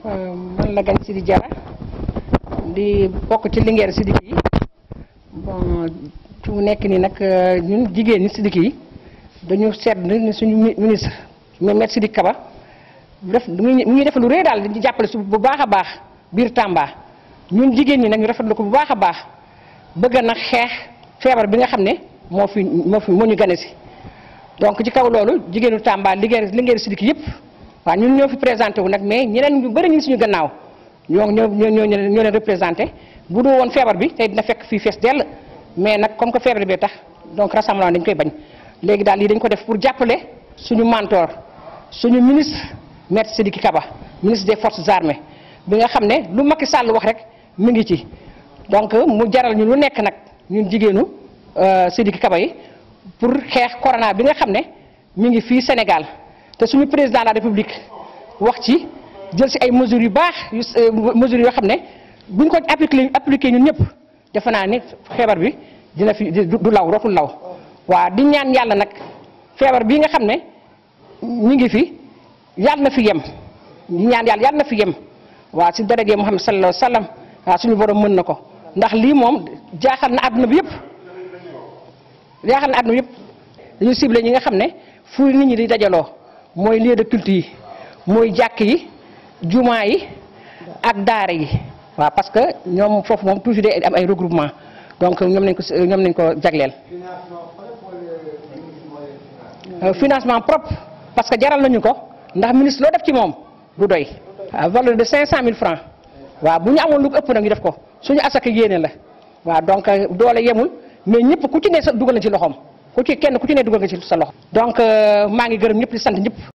man la Gagne Sidi Diarra di bokk ci Linguère Sidiki yi bon fi mu nekk nii nag ñun jigéen ñi Sidiki yi dañu seet ni suñu ministre Maître Sidiki Kaba mu ngi def lu rëy daal di jàppale su bu baax a baax biir Tamba ñun jigéen ñi nag ñu rafetlu ko bu baax a baax bëgg na xeex feebar bi nga xam ne moo ñu gane si donc ci kaw loolu jigéenu Tamba Linguère Sidiki yëpp waaw ñun ñoo fi présenté wu nag mais ñeneen ñu bëri ñu suñu gannaaw ñoo leen représenté bu dul woon feebar bi tey dina fekk fii fees dell mais nag comme que feebar bee tax donc rassemblement dañ koy bañ léegi daal lii dañ ko def pour jàppale suñu mentor suñu ministre Maître Sidiki Kaba ministre des forces armées bi nga xam ne lu Macky Sall wax rek mi ngi ci donc mu jaral ñu lu nekk nag ñun jigéenu Sidiki Kaba yi pour xeex corona bi nga xam ne mi ngi fii Sénégal te suñu président de la République wax ci jël si ay mesures yu baax mesures yoo xam ne buñ ko appliqué ñun ñëpp defe naa ni feebar bi dina fi du law dootul law waaw di ñaan yàlla nag feebar bii nga xam ne ñu ngi fi yàlla na fi yem di ñaan yàlla na fi yem waaw si darajee Muhammad sallallahu alayhi wa sallam waaw suñu borom mën na ko ndax lii moom jaaxal na àdduna bi yëpp dañu ciblé ñi nga xam ne fu nit ñi di dajaloo mooy lieu de culte yi mooy jàkk yi jumaa yi ak daara yi waaw parce que ñoom foofu moom toujours day am ay regroupement donc ñoom nañ ko jagleel financement propre parce que jaral nañu ko ndax ministre loo def ci moom du doy valeur de 500 000 francs waaw bu ñu amoon lu ko ëpp nag ñu def ko suñu asaka yéene la waaw donc doole yemul mais ñëpp ku ci ne sa dugal na ci loxoom kenn ku ci ne dugal nga ci sa loxo donc maa ngi gërëm ñëpp di sant ñëpp